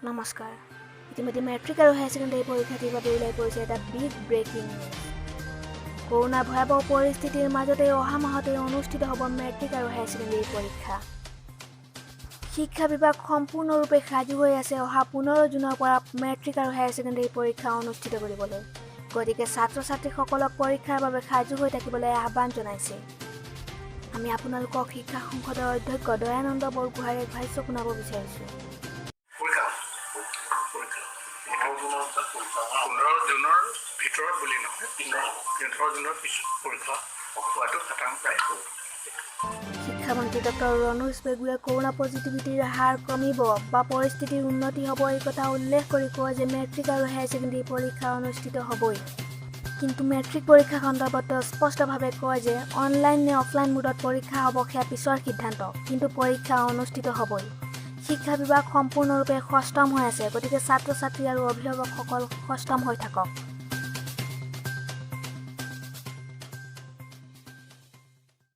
নমস্কাৰ। ইতিমধ্যে মেট্ৰিক আৰু হায়াৰ ছেকেণ্ডেৰী পৰীক্ষাৰ্থীৰ বাবে ওলাই পৰিছে এটা বিগ ব্ৰেকিং নিউজ। কৰোণাৰ ভয়াৱহ পৰিস্থিতিৰ মাজতে অহা মাহতে অনুষ্ঠিত হ'ব মেট্ৰিক আৰু হায়াৰ ছেকেণ্ডেৰী পৰীক্ষা। শিক্ষা বিভাগ সম্পূৰ্ণৰূপে সাজু হৈ আছে অহা 15 জুনৰ পৰা মেট্ৰিক আৰু হায়াৰ ছেকেণ্ডেৰী পৰীক্ষা অনুষ্ঠিত কৰিবলৈ। গতিকে ছাত্ৰ ছাত্ৰীসকলক পৰীক্ষাৰ বাবে সাজু হৈ থাকিবলৈ আহ্বান জনাইছে। আমি আপোনালোকক শিক্ষা সংসদৰ অধ্যক্ষ দয়ানন্দ বৰগোহাঁইৰ এক ভাষ্য শুনাব বিচাৰিছোঁ। পৰীক্ষা পৰীক্ষা 15 জুনৰ ভিতৰত বুলি নহয়, 15 জুনৰ পিছত পৰীক্ষা হোৱাটো খাটাং প্ৰায় হ'ব। শিক্ষামন্ত্ৰী ডক্টৰ ৰণোজ পেগুৱে কৰোণা পজিটিভিটিৰ হাৰ কমিব বা পৰিস্থিতিৰ উন্নতি হ'ব, এই কথা উল্লেখ কৰি কয় যে মেট্ৰিক আৰু হায়াৰ ছেকেণ্ডেৰী পৰীক্ষা অনুষ্ঠিত হ'বই। কিন্তু মেট্ৰিক পৰীক্ষা সন্দৰ্ভত তেওঁ স্পষ্টভাৱে কয় যে অনলাইন নে অফলাইন মোডত পৰীক্ষা হ'ব সেয়া পিছৰ সিদ্ধান্ত, কিন্তু পৰীক্ষা অনুষ্ঠিত হ'বই। শিক্ষা বিভাগ সম্পূৰ্ণৰূপে সষ্টম হৈ আছে, গতিকে ছাত্ৰ ছাত্ৰী আৰু অভিভাৱকসকল সষ্টম হৈ থাকক।